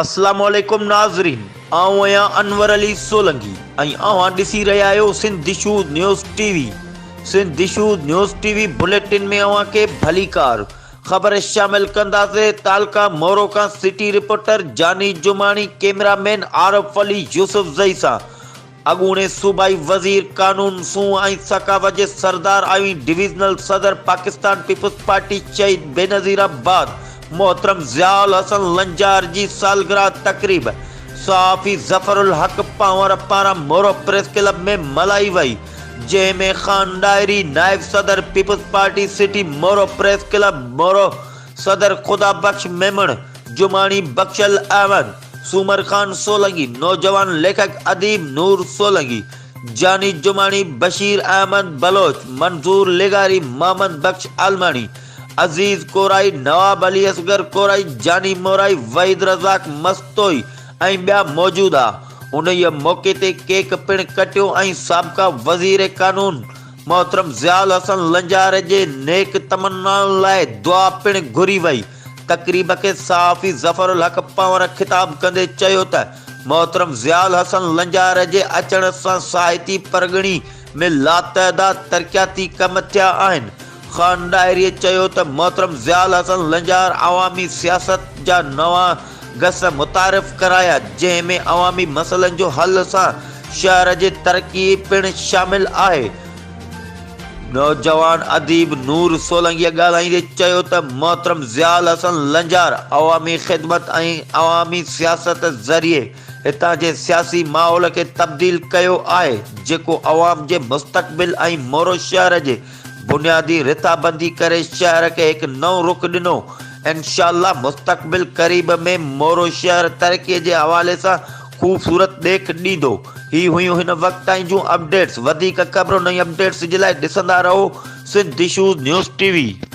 اسلام عليڪم ناظرين آئون آهيان انور علي سولنگي ۽ اوهان ڏسي رهيا آهيو Sindh issues news T V Sindh issues news T V bulletin ۾ اوهان کي ڀليڪار خبر شامل ڪنداسين تعلقه مورو کان city reporter Jani Jamani camera man Arif Ali Yousafzai سان اڳوڻي صوبائي وزير قانون، سونهن ۽ ثقافت جي سردار ۽ ڊويزنل صدر پاڪستان پيپلز پارٽي شهيد بينظير آباد محترم ضياء الحسن لنجار جي سالگرهه تقريب صحافي ظفر الحق پنهور پاران مورو پريس ڪلب ۾ ملهائي وئي جنهن ۾ خان ڏاهري نائب صدر peoples party city Moro press club Moro صدر خدا بخش ميمڻ، جماڻي بخشل احمد، سومر خان سولنگي، نوجوان ليکڪ اديب نور سولنگي، جاني جماڻي، بشير احمد بلوچ، منظور لغاري، محمد بخش عالماڻي، عزيز ڪورائي، نواب علي اصغر ڪورائي، جاني مورائي، وحيد رزاق مستوئي ۽ ٻيا موجود ها. انهيء موقعي تي ڪيڪ پڻ ڪٽيو ۽ سابقه وزير قانون محترم ضياء الحسن لنجار جي نيڪ تمنائن لاء دعا پڻ گهري وئي. تقريب کي صحافي ظفر الحق پنهور خطاب ڪندي چيو ته محترم ضياء الحسن لنجار جي اچڻ سان ساهتي پرڳڻي ۾ لاتعداد ترقياتي ڪم ٿيا آهن. خان ڏاهريء چيو ته محترم ضياء الحسن لنجار عوامي سياست جا نوان گس متعارف ڪرايا جنهن ۾ عوامي مسئلن جو حل سان شهر جي ترقي پڻ شامل آهي. نوجوان اديب نور سولنگيء ڳالهائيندي چيو ته محترم ضياء الحسن لنجار عوامي خدمت ۽ عوامي سياست ذريعي هتان جي سياسي ماحول کي تبديل ڪيو آهي جيڪو عوام جي مستقبل ۽ مورو شهر جي بنيادي رٿابندي ڪري شهر کي هڪ نئون رخ ڏنو، انشاء الله مستقبل قريب ۾ مورو شهر ترقي جي حوالي سان خوبصورت ڏيک ڏيندو. هي هيون هن وقت تائين جون اپڊيٽس، وڌيڪ خبرن ۽ اپڊيٽس جي لاء ڏسندا رهو Sindh issues news T V.